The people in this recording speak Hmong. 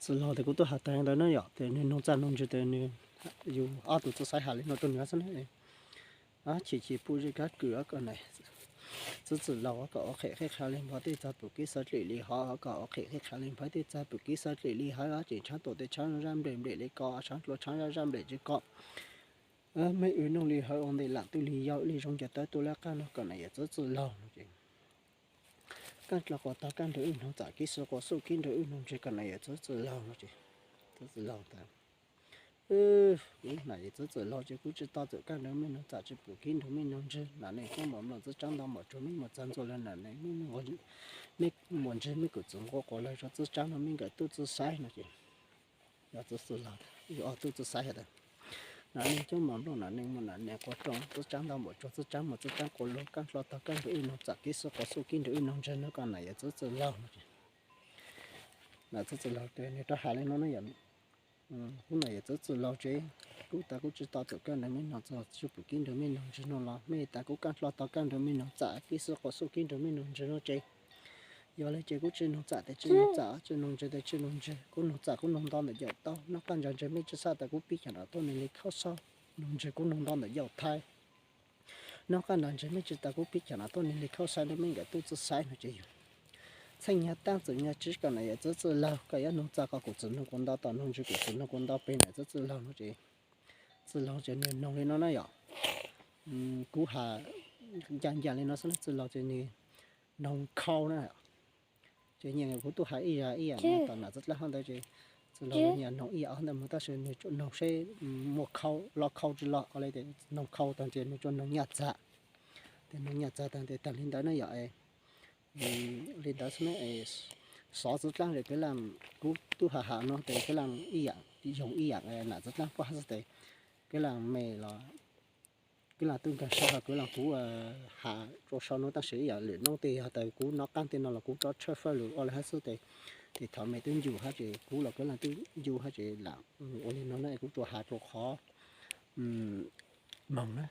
Txwm laug tes kuv tuaj has tag ntawd na yom, tes nws noog txaj noog ntsws tes nws, yus ob tug txawj xaiv has li no rau nws xwb na. Chim chim pub zej kab kws kom na, txwv txwm laug kom ua qhim qhib qha li npog tej txag pum kib xav dlim li hov, kom ua qhim qhib qha li npog tej txag pum kib xav dlim li hov, tseem tshab tuam tej tshab zaj nplem nplem li ko, tshab dlua tshab zaj nplem li ko. Mej wb noog li hov ua ntej lam twj li yau li zoo cas tawb tuaj lab qab no kom na yawm txwv txwm laug no ces, kaaj dlua quas tog kaaj nrug wb noog txam, kib xwb quas xuj kib nrug wb noog ntsws kom na yawm txwv txwm laug no ces, txwv txwm laug tas, kuv na yawm txwv txwm laug ces kuv tsi tau txawm kaaj nrug mej noog txam, tsi pum kib nrug mej noog ntsws. Nam neeg coob mos nplooj txwv tsaab ntau mos tsuag, mej muaj txag ntxuag lawm nam neeg, mej muaj ntsws mej kuj txwm nqua quas lawg rua txwv tsaab no mej nkawm tub txwv xaiv no ces, yawm txwv txwm laug, yawm tub txwv xaiv has tas, nam neeg coob mos nplooj nam neeg muaj nam neeg quas rooj, txwv tsaab ntau mos tsuag, txwv tsaab muaj txwv tsaab quas lug, kaaj dlua tog kaaj nrug wb noog txam, kib xwb quas xuj kib nrug wb noog ntsws no kom na yawm txwv txwm laug no ces, nam txwv txwm laug tes nws rov has li no na yom, kuv na yawm txwv txwm laug ces, kuv tas kuv tsi tau txawm kaaj nrug mej noog txam, tsi pum kib nrug mej noog ntsws no los mej tas kuv kaaj dlua tog kaaj nrug mej noog txam, kib xwb quas xuj kib nrug mej noog ntsws no ces, yog le ces kuv tsi noog txam tes tsi noog txam, tsi noog ntsws tes tsi noog ntsws, kuv noog txam kuv noog nto ntawm yaum tau, noj qaab ntsa ntsws mej tsi xav tas kuv pib chaam no tuaj nwg li khaub xaub, noog ntsws kuv noog nto ntawm yaum thaib, noj qaab ntsa ntsws mej tsi tas kuv pib chaam no tuaj nwg li khaub xaib, mej nkawm tub txwv xaiv no ces yog txheej nyag taab txwm nyag tswv kom na yawm txwv txwm laug, koj yuav noog txam koj kuj txwm noog kuv nto, tom noog ntsws kuj txwm noog kuv nto peg na yawm txwv txwm laug no ces, txwm laug ces nws noog li no na yom, kuv has ncaaj ncaaj li no xwb na, txwm laug ces nws noog khau na. Ces nyiam kuv tub has ib yam ib yam no tom nam txwv dlaab hab ntawd ces, txwm laug nyiam noog ib yam ob ntawd mus tab sis nws tsuas noog seb muaj khau los khau tsi los ua le tes noog khau tag ces nws tsuas noog nyaj txag. Tes noog nyaj txag tag tes tag li ntawd na yom, li ntawd xwb na. Xov txwv dlaab ces kwv lam, kuv tub has has no tes kwv lam ib yam, yoog ib yam nam txwv dlaab puab hab xwb tes, kwv lam me los, kwv lam tub nkaag sau hab kwv lam kuv has rua sau no tab sis ib yam lwm noob tes yog tas kuv nov qaab tej no los kuv rov tshawb fawb lug ua le hab xwb tes, tes thaum me tub ncu hab ces kuv los kwv lam tub ncu hab ces lam ua li no na, kuv tsuas has rua qhov moog na.